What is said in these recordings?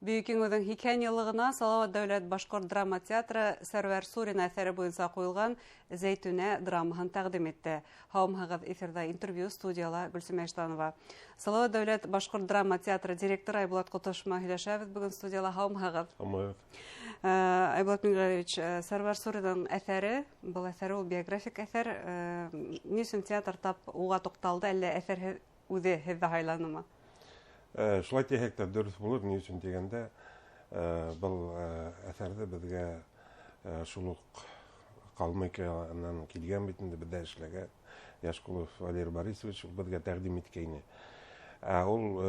Бөйөк Еңеүҙең 80 йыллығына Салауат дәүләт башҡорт драма театры Сәрүәр Сурин әҫәре буйынса ҡуйылған Зәйтүнә драмаһын тәҡдим итте. Һаумыһығыҙ, эфирҙа интервью, студияла Гөлсөмә Иштанова. Салауат дәүләт башҡорт драма театры директоры Айбулат Ҡотошов менән һөйләшәбеҙ бөгөн студияла. Һаумыһығыҙ. Һаумыһығыҙ. Айбулат Минғәлиевич, Сәрүәр Суриндың әҫәре, был әҫәр ул биографик әҫәр. Ни өсөн театр тап уға туҡталды, әллә әҫәр үҙе һеҙҙе һайланымы? Шулай тиһәк тә дөрөҫ булыр, ни өсөн тигәндә, был әҫәрҙе беҙгә шул уҡ Ҡалмыҡиянан килгән бит инде, беҙҙә эшләгән Яшкулов Валерий Борисович беҙгә тәҡдим иткәйне. Ә ул,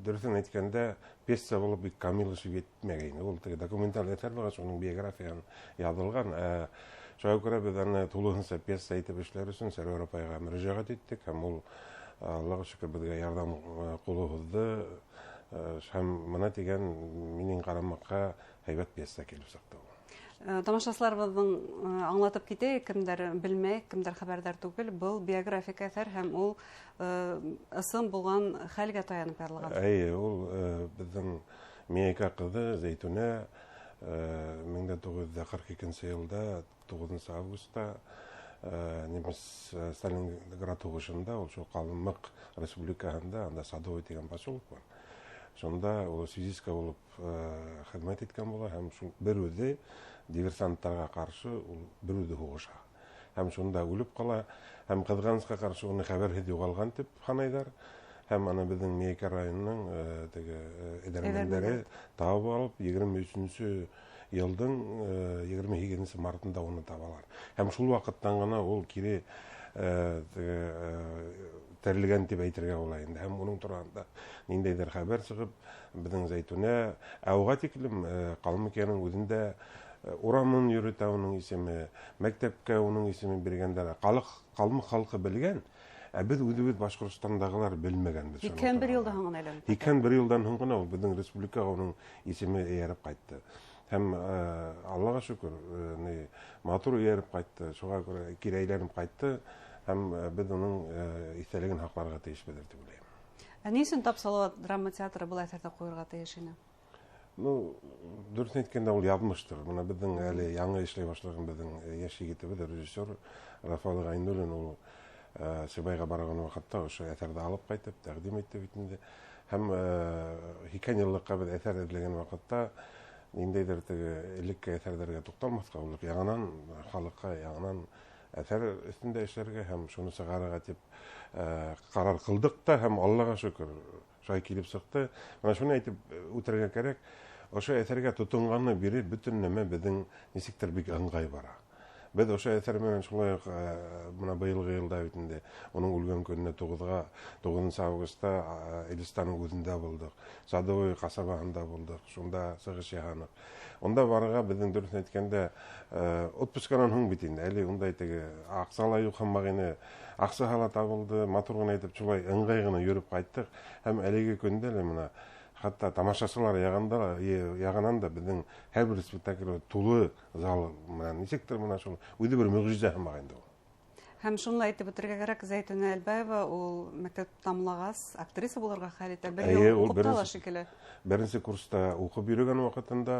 дөрөҫөн әйткәндә, пьеса булып бик камил эшләп етмәгәйне. Ул теге документаль әҫәр булғас, уның биографияһын яҙылған. Шуға күрә беҙ аны тулыһынса пьеса итеп эшләр өсөн Сәрүәр апайға мөрәжәғәт иттек, һәм ул, Аллаға шөкөр, беҙгә ярҙам ҡулы һуҙҙы. Һәм мына тигән минең ҡарамаҡҡа һәйбәт пьеса килеп сыҡты ул. Тамашасыларыбыҙҙың аңлатып китәйек, кемдәр белмәй, кемдәр хәбәрҙар түгел, был биографик әҫәр һәм ул ысын булған хәлгә таянып яҙылған. Эйе, ул беҙҙең Миәкә ҡыҙы Зәйтүнә 1942 йылда 9 августта немец Сталинград һуғышында, ул шул Ҡалмыҡ республикаһында, анда Садовой тигән поселок бар. Шунда ул связистка булып хеҙмәт иткән була, һәм шул бер үҙе диверсанттарға ҡаршы ул бер үҙе һуғыша. Һәм шунда үлеп ҡала, һәм ҡыҙғанысҡа ҡаршы уны хәбәрһеҙ юғалған тип һанайҙар. Һәм аны беҙҙең Миәкә районының теге эҙәрмәндәре табып алып, 23 йылдың 28 мартында уны табалар. Һәм шул ваҡыттан ғына ул кире теге терелгән тип әйтергә була инде. Һәм уның тураһында ниндәйҙер хәбәр сығып, беҙҙең Зәйтүнә, ә уға тиклем Ҡалмыҡияның үҙендә урамын йөрөтә уның исеме, мәктәпкә уның исемен биргәндәр. Ҡалмыҡ халҡы белгән, ә беҙ үҙебеҙ Башҡортостандағылар белмәгәнбеҙ шуны 81 турала. йылдан һуң ғына әйләнеп ҡайтты. 81 йылдан һуң ғына ул беҙҙең республикаға уның исеме эйәреп ҡайтты. Һәм Аллаға шөкөр, матур эйәреп ҡайтты, шуға күрә кире әйләнеп ҡайтты. Һәм беҙ уның иҫтәлеген һаҡларға тейешбеҙ тип уйлайым. Ә ни өсөн тап Салауат драма театры был әҫәрҙе ҡуйырға тейеш ине? Дөрөҫ әйткәндә, ул яҙмыштыр. Бына беҙҙең әле яңы эшләй башлаған беҙҙең йәш егетебеҙ, режиссер Рафаэл Ғәйнуллин, ул Сибайға барған ваҡытта ошо әҫәрҙе алып ҡайтып тәҡдим итте бит инде. Һәм 80 йыллыҡҡа беҙ әҫәр эҙләгән ваҡытта ниндәйҙер теге элекке әҫәрҙәргә туҡталмаҫҡа булдыҡ. Яңынан халыҡҡа, яңынан әҫәр өҫтөндә эшләргә һәм шуны сығарырға тип ҡарар ҡылдыҡ та, һәм Аллаға шөкөр, шулай килеп сыҡты. Бына шуны әйтеп үтергә кәрәк, ошо әҫәргә тотонғаны бире бөтөн нәмә беҙҙең нисектер бик ыңғай бара. Беҙ ошо әҫәр менән шулай уҡ бына быйылғы йылда бит инде уның үлгән көнөнә 9 августта Элистаның үҙендә булдыҡ, Садовой ҡасабаһында булдыҡ, шунда сығыш яһаныҡ. Унда барырға беҙҙең дөрөҫөн әйткәндә, отпусканан һуң бит инде, әле ундай теге аҡса ла юҡ һымаҡ ине, аҡсаһы ла табылды, матур ғына итеп шулай ыңғай ғына йөрөп ҡайттыҡ. Һәм әлеге көндә лә бына хатта тамашасылар яғынан да беҙҙең һәр бер спектакль тулы зал менән нисектер бына шул үҙе бер мөғжизә һымаҡ инде ул. Һәм шуны ла әйтеп үтергә кәрәк, Зәйтүнә Әлбаева ул мәктәп тамамлағас актриса булырға хәл итә. Бер Эйе, йыл ул уҡып та ала шикелле. Беренсе курста уҡып йөрөгән ваҡытында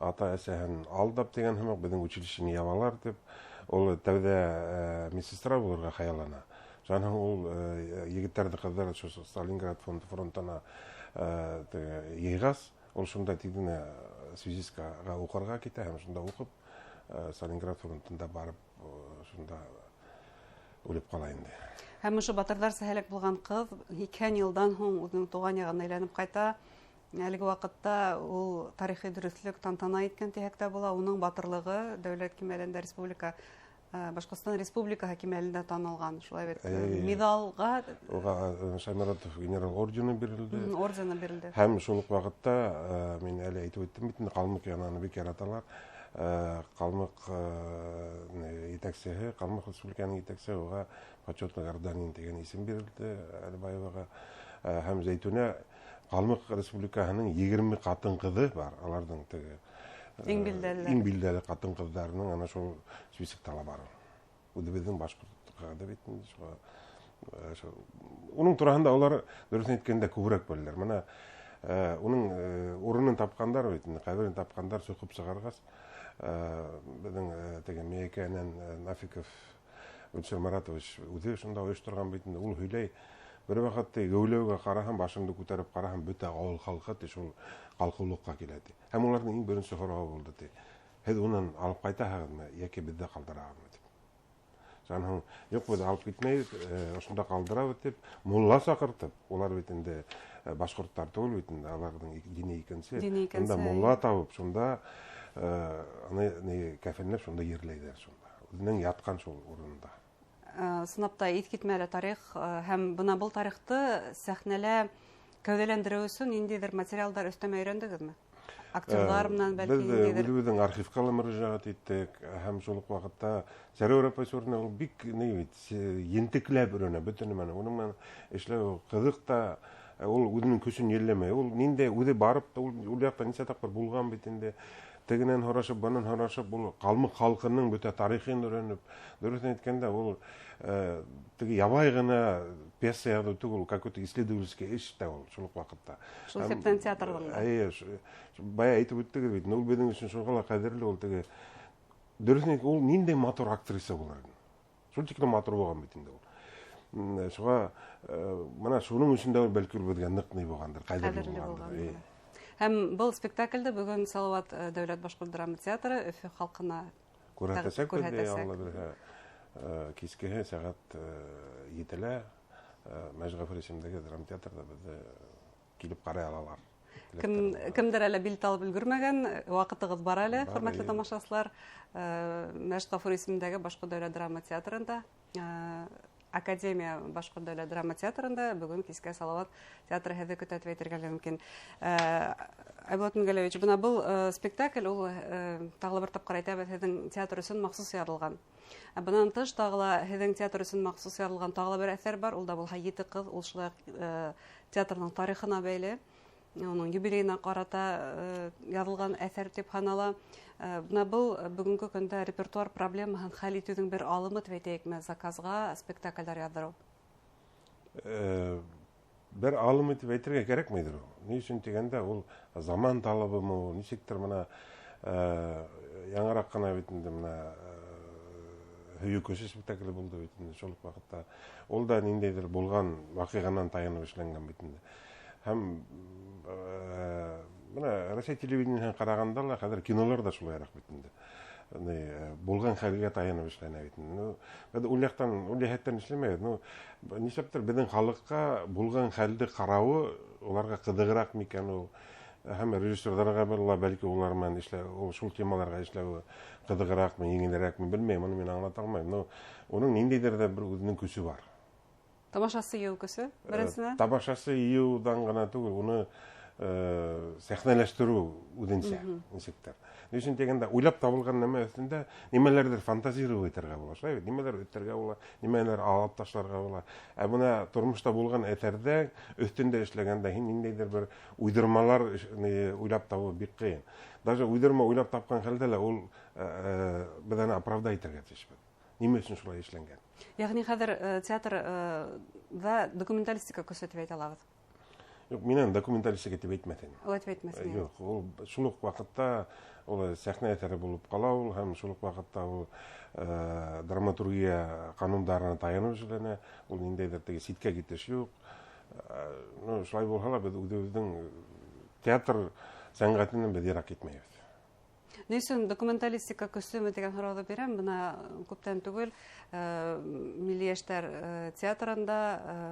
ата-әсәһен алдап тигән һымаҡ беҙҙең училищены ябалар тип, ул тәүҙә медсестра булырға хыяллана. Шунан һуң ул егеттәрҙе, ҡыҙҙарҙы шул Сталинград фронтына теге йыйғас, ул шунда тиҙ генә связисткаға уҡырға китә һәм шунда уҡып Сталинград фронтында барып шунда үлеп ҡала инде. Һәм ошо батырҙарса һәләк булған ҡыҙ 80 йылдан һуң үҙенең тыуған яғына әйләнеп ҡайта. Әлеге ваҡытта ул тарихи дөрөҫлөк тантана иткән тиһәк тә була. Уның батырлығы дәүләт кимәлендә Башҡортостан Республикаһы кимәлендә танылған. Шулай бит. Миҙалға Уға Шайморатов генерал ордены бирелде. Ордены бирелде. Һәм шул уҡ ваҡытта мин әле әйтеп үттем бит инде, Ҡалмыҡ янаны бик яраталар. Ҡалмыҡ етәксеһе, Ҡалмыҡ Республикаһының етәксеһе уға почетный гражданин тигән исем бирелде Әлбаеваға. Һәм Зәйтүнә Ҡалмыҡ Республикаһының 20 ҡатын-ҡыҙы бар, аларҙың теге Иң билдәлеләре. Иң билдәле ҡатын-ҡыҙҙарының ана шул списокта ла бар. Үҙебеҙҙең башҡортҡа да бит инде шуға, шул. Уның тураһында улар дөрөҫөн әйткәндә күберәк беләләр. Бына Уның урынын тапҡандар бит инде, ҡәберен тапҡандар, соҡоп сығарғас, беҙҙең теге Миәкәнән Нафиков Гөлсөр Маратович үҙе шунда ойошторған бит инде, ул һөйләй. Бер ваҡыт геүләүгә ҡараһам, башымды күтәреп ҡараһам, бөтә ауыл халҡы ти шул ҡалҡыулыҡҡа килә ти. Һәм уларҙың иң беренсе һорауы булды ти: "Һеҙ унан алып ҡайтаһығыҙмы, йәки беҙҙә ҡалдыраһығыҙмы?" тип. Шунан һуң, юҡ, беҙ алып китмәйбеҙ, ошонда ҡалдырабыҙ тип, мулла саҡыртып, улар бит инде башҡорттар түгел бит инде, уларҙың дини икенсе. Унда мулла табып, шунда аны кәфенләп шунда ерләйҙәр шунда. Үҙенең ятҡан шул урынында. Сынап та иҫ китмәле тарих, һәм бына был тарихты сәхнәлә кәүҙәләндереү өсөн ниндәйҙер материалдар өҫтәмә өйрәндегеҙме? Актерҙар менән бәлки Беҙ ниндәйҙер? үҙебеҙҙең архивҡа ла мөрәжәғәт иттек, һәм шул уҡ ваҡытта Сәрүәр апай Сурина ул бик ни бит, ентекләп өйрәнә бөтә нәмәне. Уның менән эшләү ҡыҙыҡ та, ул үҙенең көсөн йәлләмәй. Ул ниндәй үҙе барып та, ул яҡта нисә тапҡыр булған бит инде. Тегенән һорашып, бынан һорашып, ул ҡалмыҡ халҡының бөтә тарихын өйрәнеп, дөрөҫөн әйткәндә, ул теге ябай ғына пьеса яҙыу түгел, какой-то исследовательский эш тә ул шул уҡ ваҡытта. Шул иҫәптән театрҙың да. Эйе, бая әйтеп үттегеҙ бит, ул беҙҙең өсөн шуға ла ҡәҙерле, ул теге дөрөҫөн әйткәндә, ул ниндәй матур актриса булыр ине. Шул тиклем матур булған бит инде ул. Шуға бына шуның өсөн дә бәлки ул беҙгә ныҡ ни булғандыр, ҡәҙерле Ҡәҙерле булғандыр. булғандыр. Эйе. Һәм был спектаклде бөгөн Салауат дәүләт башҡорт драма театры Өфө халҡына күрһәтәсәк, күрһәтәсәк. Алла бирһә, кискеһе сәғәт 7-лә Мәжит Ғафури исемендәге драма театрҙа беҙҙе килеп ҡарай алалар. Кемдер әле билет алып өлгөрмәгән, ваҡытығыҙ бар әле, Бар, хөрмәтле эйе. тамашасылар. Мәжит Ғафури исемендәге Башҡорт дәүләт драма театрында, Академия Башҡорт дәүләт драма театрында бөгөн кискә Салауат театры һеҙҙе көтә тип әйтергә лә мөмкин. Айбулат Минғәлиевич, бына был спектакль ул, тағы ла бер тапҡыр әйтәбеҙ, һеҙҙең театр өсөн махсус яҙылған. Ә бынан тыш тағы ла һеҙҙең театр өсөн махсус яҙылған тағы ла бер әҫәр бар, ул да булһа Ете ҡыҙ, ул шулай уҡ театрның тарихына бәйле, уның юбилейына ҡарата яҙылған әҫәр тип һанала. Бына был бөгөнгө көндә репертуар проблемаһын хәл итеүҙең бер алымы тип әйтәйекме, заказға спектаклдәр яҙҙырыу? Бер алымы тип әйтергә кәрәкмәйҙер ул. Ни өсөн тигәндә, ул заман талабымы ул, нисектер бына яңыраҡ ҡына бит инде бына Һөйөү көсө спектакле булды бит инде шул уҡ ваҡытта. Ул да ниндәйҙер булған ваҡиғанан таянып эшләнгән бит инде. Һәм бына Рәсәй телевидениеһын ҡарағанда ла хәҙер кинолар ҙа шулайыраҡ бит инде. Ни булған хәлгә таянып эшләнә бит инде. Беҙ ул яҡтан, ул йәһәттән эшләмәйбеҙ. Нишләптер беҙҙең халыҡҡа булған хәлде ҡарауы уларға ҡыҙығыраҡ микән ул? Һәм режиссерҙарға була, бәлки улар менән эшләү, ул шул темаларға эшләүе ҡыҙығыраҡмы, еңелерәкме, белмәйем, уны мин аңлата алмайым. Уның ниндәйҙер ҙә бер үҙенең көсө бар. Тамашасы йыйыу көсө, беренсенән? Тамашасы йыйыуҙан ғына түгел, уны сәхнәләштереү үҙенсә, нисектер. Ни өсөн тигәндә, уйлап табылған нәмә өҫтөндә нимәләрҙер фантазировать итергә була, шулай бит? Нимәләр өҫтәргә була, нимәләр алып ташларға була. Ә бына тормошта булған әҫәрҙә өҫтөндә эшләгәндә һин ниндәйҙер бер уйҙырмалар уйлап табыу бик ҡыйын. Даже уйҙырма уйлап тапҡан хәлдә лә ул беҙ аны оправдать итергә тейешбеҙ. Нимә өсөн шулай эшләнгән? Йәғни хәҙер театрҙа документалистика көсө тип әйтә алабыҙ? Юҡ, минән документалистика тип әйтмәҫ инем. Улай тип әйтмәҫ инем. Юҡ, ул шул уҡ ваҡытта ул сәхнә әҫәре булып ҡала ул, һәм шул уҡ ваҡытта ул драматургия ҡанундарына таянып эшләнә, ул ниндәйҙер теге ситкә китеш юҡ. Шулай булһа ла беҙ үҙебеҙҙең театр сәнғәтенән беҙ йыраҡ китмәйбеҙ. Ни өсөн документалистика көсөмө тигән һорауҙы бирәм. Бына күптән түгел Милли йәштәр театрында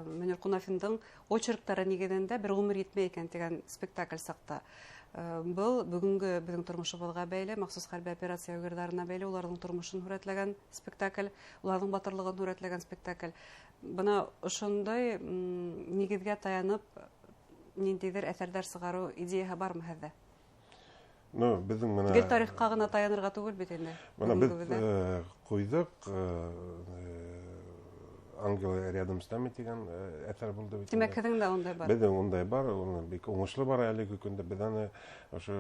Мөнир Ҡунафиндың очерктары нигеҙендә Бер ғүмер етмәй икән тигән спектакль сыҡты. Был бөгөнгө беҙҙең тормошобоҙға бәйле, махсус хәрби операция яугирҙарына бәйле, уларҙың тормошон һүрәтләгән спектакль, уларҙың батырлығын һүрәтләгән спектакль. Бына ошондай нигеҙгә таянып ниндәйҙер әҫәрҙәр сығарыу идеяһы бармы һеҙҙә? Беҙҙең бына Гел тарихҡа ғына таянырға түгел бит инде. Бына Бөгөнгө беҙ, беҙҙә. ҡуйҙыҡ «Ангелы рядом с нами» тигән әҫәр булды бит. Тимәк, һеҙҙең дә ундай бар. Беҙҙең ундай бар, уны бик уңышлы бара әлеге көндә. Беҙ аны ошо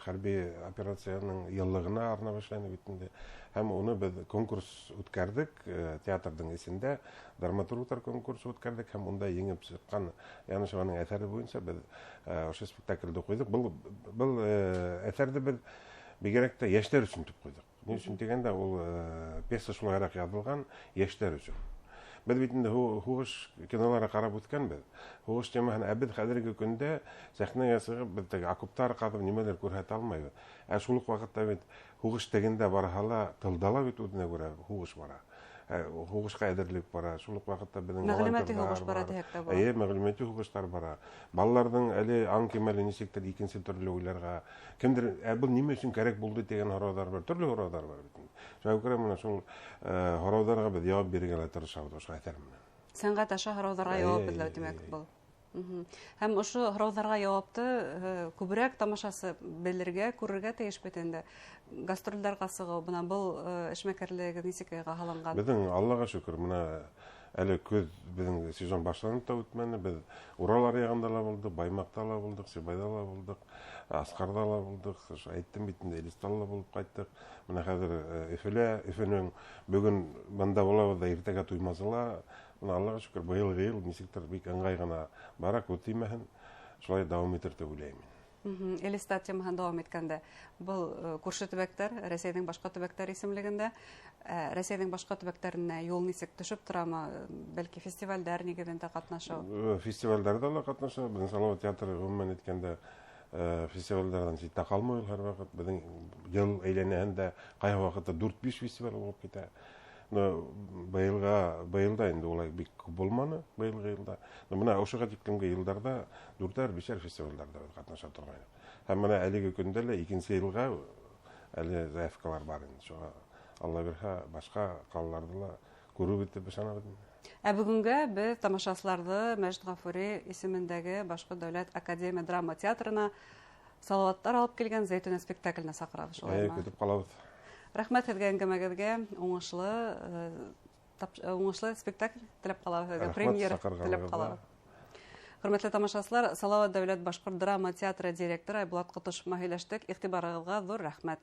хәрби операцияның йыллығына арнап эшләнек бит инде. Һәм уны беҙ конкурс үткәрҙек, театрҙың эсендә драматургтар конкурсы үткәрҙек һәм унда еңеп сыҡҡан Янышеваның әҫәре буйынса беҙ ошо спектаклде ҡуйҙыҡ. Был әҫәрҙе беҙ бигерәк тә йәштәр өсөн тип ҡуйҙыҡ. Ни өсөн тигәндә, ул пьеса шулайыраҡ яҙылған йәштәр өсөн. Беҙ бит инде һуғыш кинолары ҡарап үҫкәнбеҙ. Һуғыш темаһын, ә беҙ хәҙерге көндә сәхнәгә сығып, беҙ теге окоптар ҡаҙып нимәлер күрһәтә алмайбыҙ. Ә шул уҡ ваҡытта бит һуғыш тегендә барһа ла, тылда ла бит үҙенә күрә һуғыш бара. Һуғышҡа әҙерлек бара. Шул уҡ ваҡытта беҙҙең мәғлүмәти һуғыш бара тиһәк тә була. Эйе, мәғлүмәти һуғыштар бара. Балаларҙың әле аң кимәле нисектер икенсе төрлө уйларға, кемдер, ә был нимә өсөн кәрәк булды тигән һорауҙар бар, төрлө һорауҙар бар бит. Шуға күрә менә шул һорауҙарға беҙ яуап бирергә лә тырышабыҙ ошо әҫәр менән. Сәнғәт аша һорауҙарға яуап эҙләү тимәк был. Һәм ошо һорауҙарға яуапты күберәк тамашасы белергә, күрергә тейеш бит инде. Гастролдәргә сығыу, бына был эшмәкәрлегегеҙ нисек яйға һалынған? Беҙҙең Аллаға шөкөр, бына әле көҙ беҙҙең сезон башланып та үтмәне. Беҙ Урал аръяғында ла булдыҡ, Баймаҡта ла булдыҡ, Сибайҙа ла булдыҡ, Асҡарҙа ла булдыҡ, ошо әйттем бит инде, Элиста ла булып ҡайттыҡ. Бына хәҙер Өфөлә, Өфөнөң бөгөн бында булабыҙ ҙа, иртәгә Туймазыла. Бына Аллаға шөкөр, быйылғы йыл нисектер бик ыңғай ғына бара, күҙ теймәһен, шулай дауам итер тип уйлайым. Элиста темаһын дауам иткәндә, был күрше төбәктәр, Рәсәйҙең башҡа төбәктәре исемлегендә, Рәсәйҙең башҡа төбәктәренә юл нисек төшөп торамы? Бәлки фестивалдәр нигеҙендә ҡатнашыу? Фестивалдәрҙә лә ҡатнаша. Беҙҙең Салауат театры ғөмүмән әйткәндә, фестивалдәрҙән ситтә ҡалмай ул һәр ваҡыт. Беҙҙең йыл әйләнәһендә ҡайһы ваҡытта дүрт-биш фестиваль булып китә. Но быйыл да инде улай бик күп булманы, быйылғы йылда. Но бына ошоға тиклемге йылдарҙа дүртәр-бишәр фестивалдәрҙә беҙ ҡатнаша торғайныҡ. Һәм бына әлеге көндә лә икенсе йылға әле заявкалар бар инде. Шуға Алла бирһә, башҡа ҡалаларҙы ла күреп бөтөп ышанабыҙ инде. Ә бөгөнгә беҙ тамашасыларҙы Мәжит Ғафури исемендәге Башҡорт дәүләт академия драма театрына Салауаттар алып килгән Зәйтүнә спектакленә саҡырабыҙ, шулаймы? Эйе, көтөп ҡалабыҙ. Рәхмәт һеҙгә әңгәмәгеҙгә, уңышлы спектакль теләп ҡалабыҙ һеҙгә, Рәхмәт премьера саҡырғанығыҙға. теләп ҡалабыҙ. Хөрмәтле тамашасылар, Салауат дәүләт башҡорт драма театры директоры Айбулат Ҡотошов менән һөйләштек. Иғтибарығыҙға ҙур рәхмәт.